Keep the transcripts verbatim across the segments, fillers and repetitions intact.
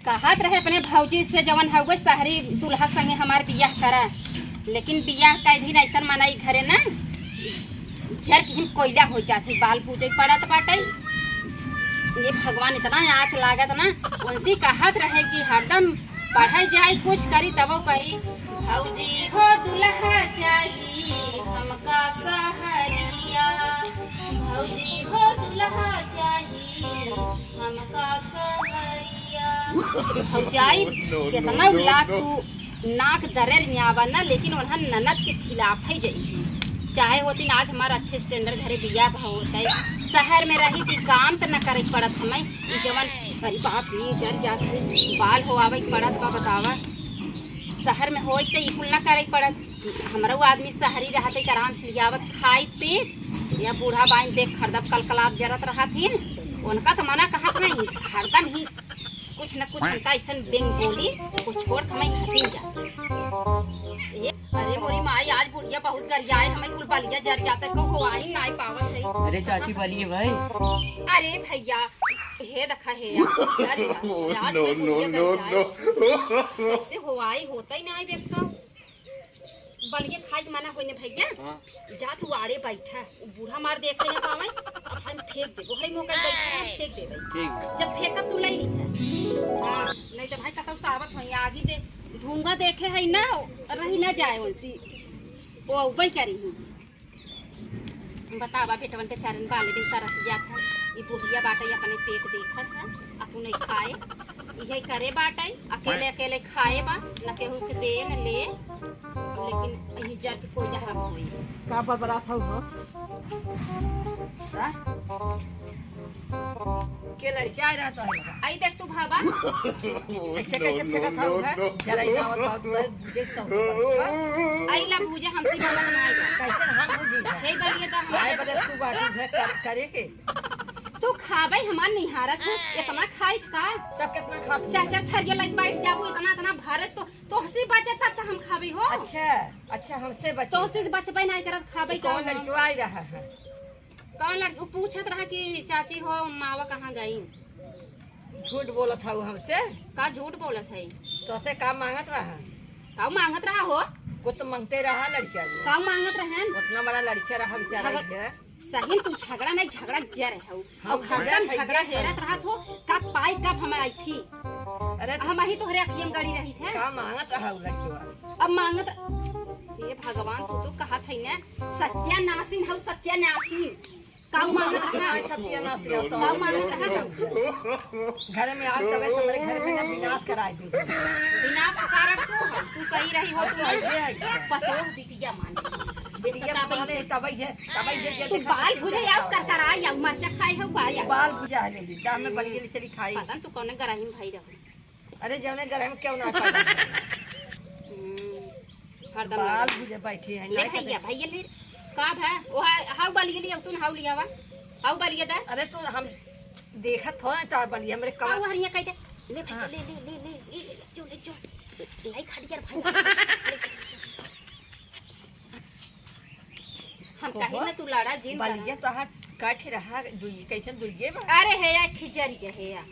कहत रहे अपने भौजी से, जवन हउवे शहरी दुल्हा के संगे हमार बियाह करा, लेकिन बियाह कै दिन ऐसन मनई घरे ना जर के हम कोयला हो जात है, बाल भूजे पड़त बाटे। ये भगवान, इतना आँच लागत ना। उनसे कहत रहे कि हरदम पढ़े जाए, कुछ करी, तबो कही, "भौजी हो दुल्हा चाही हमका सहरिया, भौजी हो दुल्हा चाही हमका सहरिया।" भौजाई, कितना उल्ला तू नाक दरे रियावा ना, लेकिन उन्हन ननद के खिलाफ ही जइबी। चाहे होती ना आज हमार अच्छे standard घरे बियाह भा होतै, शहर में रही थी, काम त न करे पड़त हमें। ई जवन, अरे बाप रे, जर जात है, बाल हो आवे पड़त बा, बतावा। शहर में होई त ई कुल न करे पड़त। हमरा वो आदमी शहरी रहत है, आराम से लियावत खाई पी, या बूढ़ा बाइन देख खरदब कलकलात जरत रहत हिन, उनका त मना कहत नहीं, हरदम ही कुछ न कुछ उनका ऐसन बेंग बोली, कुछ छोड़ के हमें हटिन जा। ए, अरे मोरी माई, आज बुढ़िया बहुत गरियाए, हमें कुल बलिया जर जाता, को होवाई नाई पावत है। अरे चाची, बलिए भाई। अरे भैया, हे देखा हे यार, जर जाता, आज no, हमें no, बुढ़िया no, गरियाए। No। ऐसे होवाई होता ही नाई बेटा। बलिए खाई के मना होई ने भैया। हाँ। जा तू आड़े बैठा, उ बूढ़ा मार देख ले पावे, अब हम फेंक देबो, हरे मौका बैठा हम फेंक देबे। ठीक बा। जब फेंकब तू ले ली। हाँ, नहीं तो भाई कसम सावत होई, आगी दे, धुआं देखे है ना, रही ना जाए उनसी, वो उबई करी ही। बतावा बेटवन के चारन बाले दिन तरस जात है, ई बुढ़िया बाटे अपने पेट देखत है, अपने खाए, इहे करे बाटे, अकेले अकेले खाए बा, न केहू के दे न ले, लेकिन यही जर के कोई हम होई। का बरबरात हऊ हो? हाँ? के लड़के आए रहा तो है लगा? आई देख तू भावा। कैसे, कैसे फेंकत हऊ है? जरा इधर आवत, आवत, बुझे तो होगा। आई ला भूजा हमसे गलत ना आएगा। कैसे हम बुझी है? हे बलिए तो हम आए बदे तू बाटी है कर-, करे के। तू खाबे हमार निहारत है, इतना खाई का? तब कितना खा तू? चार चार थरिया लग बैठ जाबू, इतना, इतना भारत तो, तोहसे बचे तब तो हम खाबे हो। अच्छा, अच्छा, हमसे बचे। तोहसे बचबे नहीं करत, खाबे तो का कौन हम? लड़कवा आई रहा है? कौन लड़की? उ पूछत रहा कि चाची हो, मावा कहाँ गई? झूठ बोलत हऊ हमसे। का झूठ बोलत है? तोसे का मांगत रहा? का मांगत रहा हो? कुछ तो मांगते रहा लड़किया को। का मांगत रहन? उतना बड़ा लड़किया रहा बेचारा झगड़-, के। सही तू झगड़ा नहीं, झगड़ा जर है हऊ। हम अब हरदम झगड़ा झगड़ा है। हेरत रहत हो, कब पाई, कब हम आई थी। अरे हम ही तोहरे अखियम गड़ी रही थे। का मांगत रहा उ लड़किया? अब मांगत, हे भगवान, तू तो कहत है ना, सत्यानाशीन हऊ, सत्यानाशीन। का मांगत रहा? हाँ, सत्यानाशीन हो तो। का मांगत रहा तुमसे? घर में आग तबे तुम्हारे घर में ना विनाश कराए दे। विनाश का कारण तू है, तू सही रही हो, तू ना। ये है। पतोह बिटिया मान। बिटिया तबे माने, तबे ये, तबे ये, ये तू देखा बाल तो भुजे क्या आउ होता है? करकरा आउ मरचा खाए हो, बाल आउ। बाल भुजा है, ले ली, जा में बलिए ले चली खाई। पता न तू कौने गरही में भाई रहो। अरे जौने गरही में क्यों ना खाई? हम्म, हरदम बाल लड़े। भुजे बैठी है, ले ना भैया, कहते। भैया ले। का भा? ओ हा-, हाउ बलिए ले, तू न हाउ लियावा। हाउ बलिए दा। अरे तू हम देखत हो तार बलिए हमरे कमर। हाउ हरिया कह दे। ले भैया, हाँ। ले, ले, ले, ले, ले, ले, जो, ले, जो। लाई खा यार भाई। हम कहे ना तू लड़ा जिन बलिया करा। तो हाथ काट रहा, दुई, कैसन दुइये बा? अरे हे या खिचड़ी के हे या।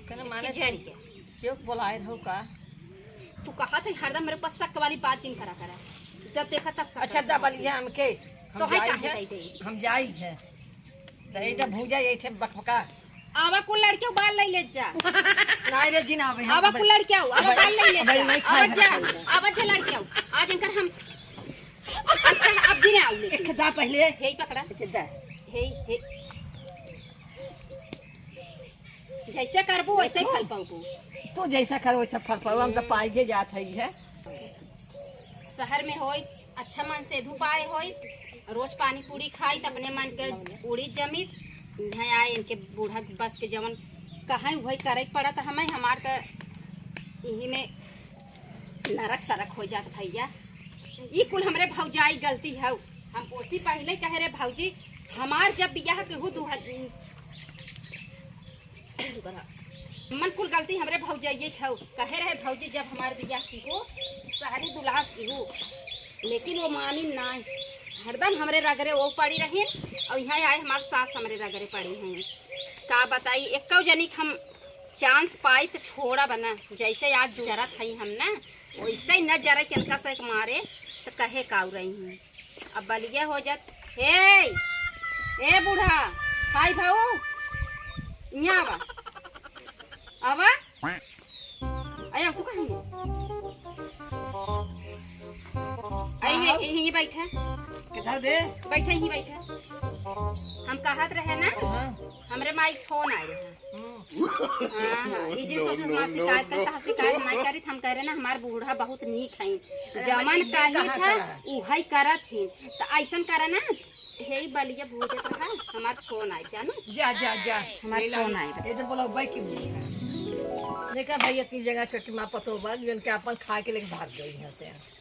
कहना माने खिचड़ी के। क्यों बोलाए रहो का? तू कहा था हरदम मेरे पास शक वाली बात जिन करा करा। जब देखा तब शक अच्छा, करा। दा बलिया हमके। हम तो है जाई काहे है, दे दे? हम जाई है। तो एटा भूजा, ये थे बकबका। आवा कुल लड़के बाल ले ले जा। नहीं रे, दिन आवे हम आवा अबे। कुल लड़के आओ, आवा अबे, बाल ले ले अबे जा। नहीं आवा खाए जा, हम। आवा जा लड़के आओ। आज इनकर हम, अच्छा, अब दिन आओ ले। एक दा पहले। हे ही पकड़ा। अच्छा, दा। हे, हे। जैसे करबू, वैसे ही फल पाबू। तू जैसा कर, वैसा फल पाबू। हम तो पाइजे जात है, है। शहर में होई, अच्छा मन से धुपाए होई, रोज पानी पूरी खाई, त अपने मन के पूरी जमीत, यहाँ आए इनके बूढ़ा बस के जवन कहें वही करे के पड़त हमें, हमार त यही में नरक सरक हो जात भैया। ई कुल हमरे भौजाई गलती हौ। हम ओसी पहले कहे रे भौजी, हमार जब बियाह केहू दू ह-, मन कुल गलती हमरे भौजाइये के हौ। कहे रहे भौजी जब हमार बियाह की हो, शहरी दुल्हा की हो, लेकिन वो मानी ना, हरदम हमरे रगरे वो पड़ी रही और यहाँ आए हमार सास हमरे रगरे पड़ी हैं। का बताई, एक्को जनी के हम चांस पाई त छोड़ा बना, जैसे आज जरत हई हम ना, वैसे ही न जरे के इनका से मारे त कहे काउ रही हूँ। अब बलिया हो जात। ए, ए बूढ़ा, हाय भाऊ, यहाँ आवा, आवा। अरे तू कहीं? आई है, यहीं बैठा। किधर दे? बैठा, यहीं बैठा। हम कहत रहे ना, हाँ। हमरे माई फोन आए रहे। हम्म। हाँ, हाँ, ई जे सोच हमार शिकायत कर, तहार शिकायत नहीं करी, हम कह रहे ना, हमार बूढ़ा बहुत नीक है, जमन कही था, उहई करत ही। त ऐसन करा ना, हे बलिया भूजत रहा, हमार फोन आए, जानू? जा, जा, जा। हमार फोन आए। ये तो बोला, भाई की देखा भैया, तीन जगह चट्टी माँ पतो बा, जन के अपन खा के लेके भाग गई यहाँ से।